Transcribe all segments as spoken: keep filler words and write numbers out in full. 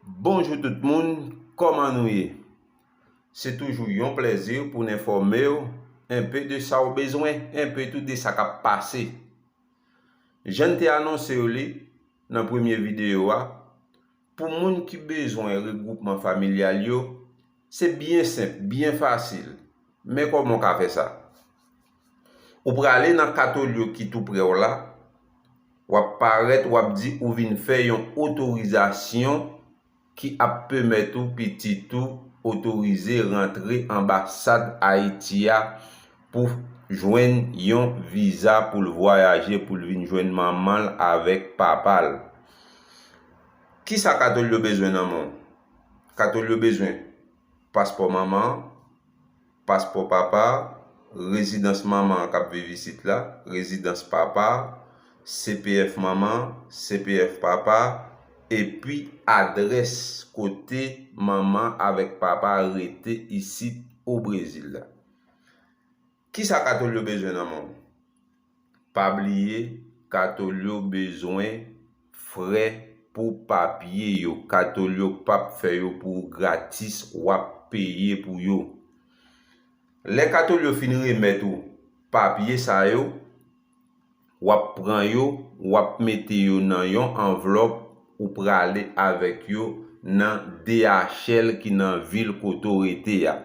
Bonjou tout moun, kòman nou ye? Se toujou yon plèzi pou n enfòme w enpe de sa w bezwen, enpe tou de sa k ap pase. Jan n te anonse w li nan premye videyo a, pou moun ki bezwen regwoupman familyal yo, se byen senp, byen fasil. Men kòman w ka fè sa? Ou prale nan katolyo ki tou prè w la, w ap parèt, w ap di ou vin fè yon otorizasyon ki ap pèmèt ou pitit ou otorize rantre anbasad Ayiti a pou jwenn yon viza pou l vwayaje, pou l vin jwenn manman l avèk papa l. Kisa katolyo bezwen nan men w? Katolyo bezwen paspò manman an, paspò papa a, rezidans manman an k ap viv isit la, rezidans papa a, C P F manman an, C P F papa a, epi adrès kote manman avèk papa a rete isit o Brezil la. Kisa katolyo bezwen nan men w? Pa bliye, katolyo bezwen frè pou papye yo. Katolyo p ap fè yo pou ou gratis, w ap peye pou yo. Lè katolyo fin remèt ou papye sa yo, w ap pran yo, w ap mete yo nan yon anvlòp, ou prale avèk yo nan D H L ki nan vil kote w rete a.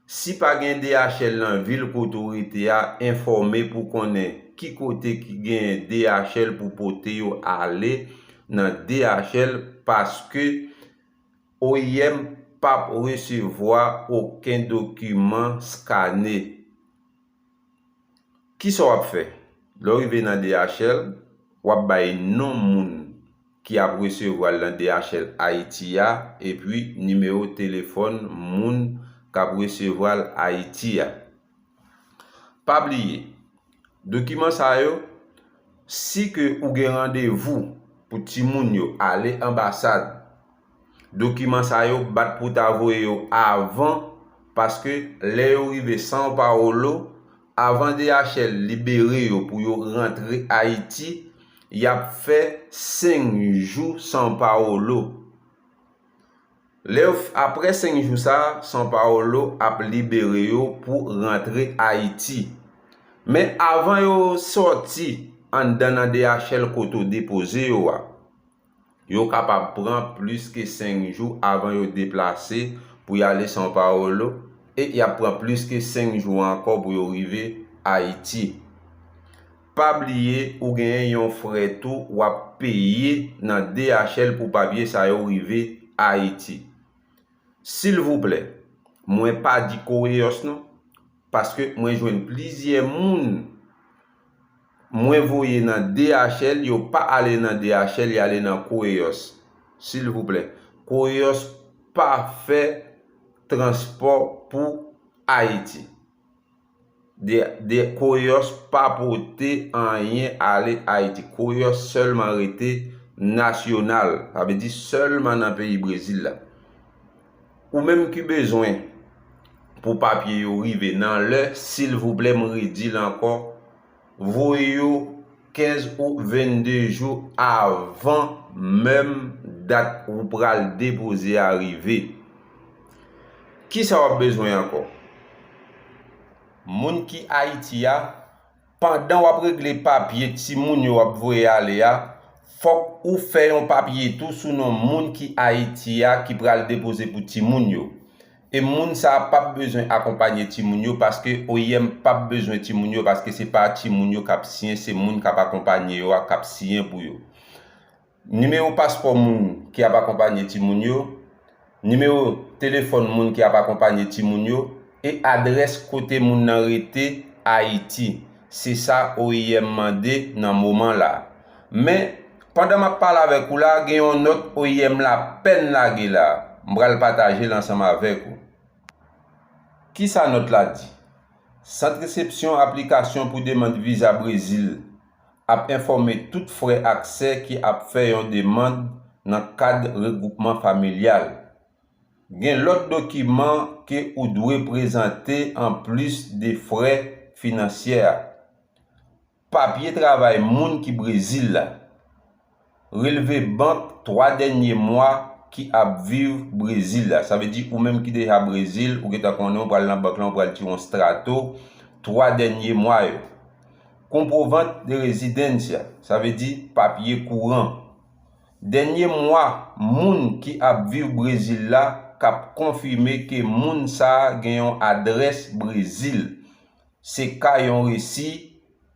Si pa gen D H L nan vil kote w rete a, enfòme pou konnen ki kote ki gen D H L pou pote yo ale nan D H L, paske O I M p ap resevwa okenn dokiman skane. Kisa w ap fè? Lè w rive nan D H L, w ap bay non moun ki ap resevwa l nan D H L Ayiti a, epi nimewo telefòn moun k ap resevwa l Ayiti a. Pa bliye, dokiman sa yo, si ke ou gen randevou pou timoun yo ale anbasad, dokiman sa yo bat pou ta voye yo avan, paske lè yo rive São Paulo, avan D H L libere yo pou yo rantre Ayiti, y ap fè senk jou São Paulo. Lè yo f-, apre senk jou sa a, São Paulo ap libere yo pou rantre Ayiti. Men avan yo sòti anndan nan D H L kote w depoze yo a, yo kapab pran plis ke senk jou avan yo deplase pou y ale São Paulo, e y ap pran plis ke senk jou ankò pou yo rive Ayiti. Pa bliye, ou genyen yon frè tou w ap peye nan D H L pou papye sa yo rive Ayiti. Silvouplè, mwen pa di Correios non, paske mwen jwenn plizyè moun mwen voye nan D H L, yo pa ale nan D H L, y ale nan Correios. Silvouplè, Correios pa fè transpò pou Ayiti. De, de, Correios pa pote anyen ale Ayiti. Correios sèlman rete nasyonal, sa vle di sèlman nan peyi Brezil la. Ou menm ki bezwen pou papye yo rive nan lè, silvouplè, m redi l ankò, voye yo kenz ou vennde jou avan menm dat ou pral depoze a rive. Kisa w ap bezwen ankò? Moun ki Ayiti a, pandan w ap regle papye timoun yo w ap voye ale a, fòk ou fè yon papye tou sou non moun ki Ayiti a ki pral depoze pou timoun yo. E moun sa a p ap bezwen akonpanye timoun yo, paske O I M p ap bezwen timoun yo, paske se pa timoun yo k ap siyen, se moun k ap akonpanye yo a k ap siyen pou yo. Nimewo paspò moun ki ap akonpanye timoun yo, nimewo telefòn moun ki ap akonpanye timoun yo, e adrès kote moun nan rete Ayiti. Se sa O I M mande nan moman la. Men, pandan m ap pale avèk ou la, gen yon nòt O I M la pèn lage la. M pral pataje l ansanm avèk ou. Kisa nòt la di? Sant resepsyon aplikasyon pou demann viza Brezil ap enfòme tout frè aksè ki ap fè yon demann nan kad regwoupman familyal. Gen lòt dokiman ke ou dwe prezante anplis de frè finansyè a. Papye travay moun ki Brezil la. Relve bank twa dènye mwa ki ap viv Brezil la. Sa vle di, ou menm ki deja Brezil, ou gentan konnen, ou pral nan bank lan, ou pral tire yon strato, twa dènye mwa yo. Comprovantes de residência, sa vle di papye kouran. Dènye mwa, moun ki ap viv Brezil la k ap konfime ke moun sa a gen yon adrès Brezil. Se ka yon resi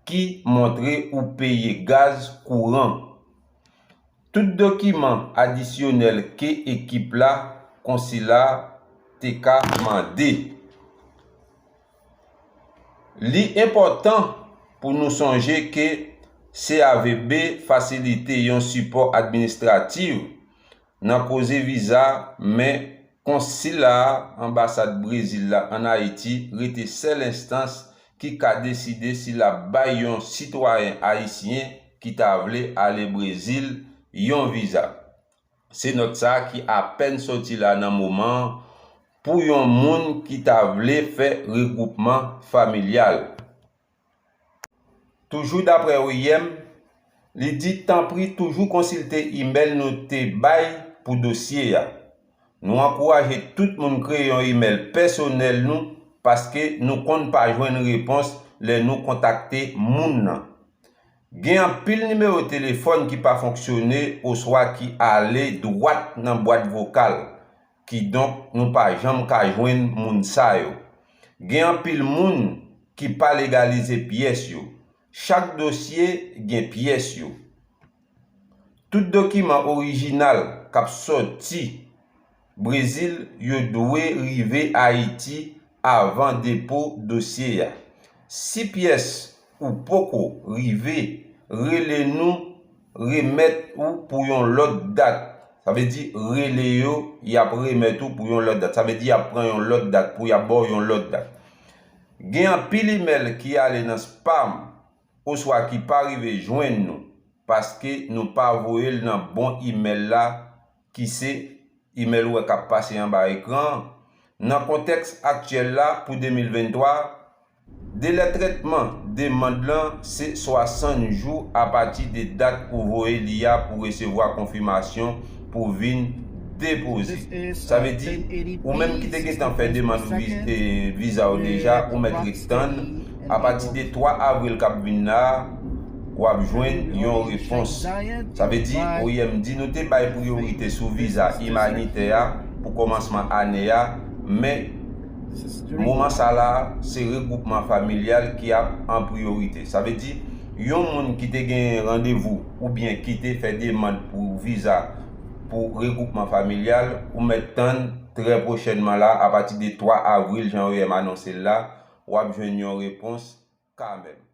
ki montre ou peye gaz, kouran. Tout dokiman adisyonèl ke ekip la, konsila, te ka mande. Li enpòtan pou nou sonje ke C A V B fasilite yon sipò administratif nan koze viza, men konsila a, anbasad Brezil la ann Ayiti, rete sèl enstans ki ka deside si l ap bay yon sitwayen ayisyen ki ta vle ale Brezil yon viza. Se nòt sa a ki apèn soti la nan moman an pou yon moun ki ta vle fè regwoupman familyal. Toujou daprè O I M, li di, tanpri toujou konsilte imèl nou te bay pou dosye a. Nou ankouraje tout moun kreye yon imèl pèsonèl nou, paske nou konn pa jwenn repons lè nou kontakte moun nan. Gen anpil nimewo telefòn ki pa fonksyone oswa ki ale dwat nan bwat vokal, kidonk nou pa janm ka jwenn moun sa yo. Gen anpil moun ki pa legalize pyès yo. Chak dosye gen pyès yo. Tout dokiman orijinal k ap sòti Brezil yo dwe rive Ayiti avan depo dosye a. Si pyès ou poko rive, rele nou remèt ou pou yon lòt dat. Sa vle di, rele yo, y ap remèt ou pou yon lòt dat. Sa vle di, y ap pran yon lòt dat pou y ap ba w yon lòt dat. Gen anpil imèl ki ale nan spam oswa ki pa rive jwenn nou, paske nou pa voye l nan bon imèl la, ki se imèl ou wè k ap pase anba ekran an. Nan kontèks aktyèl la, pou de mil venntwa, delè trètman demann lan se swasant jou apati de dat ou voye li a pou resevwa konfimasyon pou vin depoze. Sa vle di, ou menm ki te gentan fè demann vi-, eh, viza w deja, ou mèt ret tann. Apati de twa avril k ap vin la a, w ap jwenn yon repons. Sa vle di, O I M di nou te bay priyorite sou viza imanitè a pou kòmansman ane a, men moman sa la a, se regwoupman familyal ki ap an priyorite. Sa vle di, yon moun ki te gen randevou oubyen ki te fè demann pou viza pou regwoupman familyal, ou mèt tann trè pwochènman la, apati de twa avril, jan O I M anonse l la, w ap jwenn yon repons kanmenm.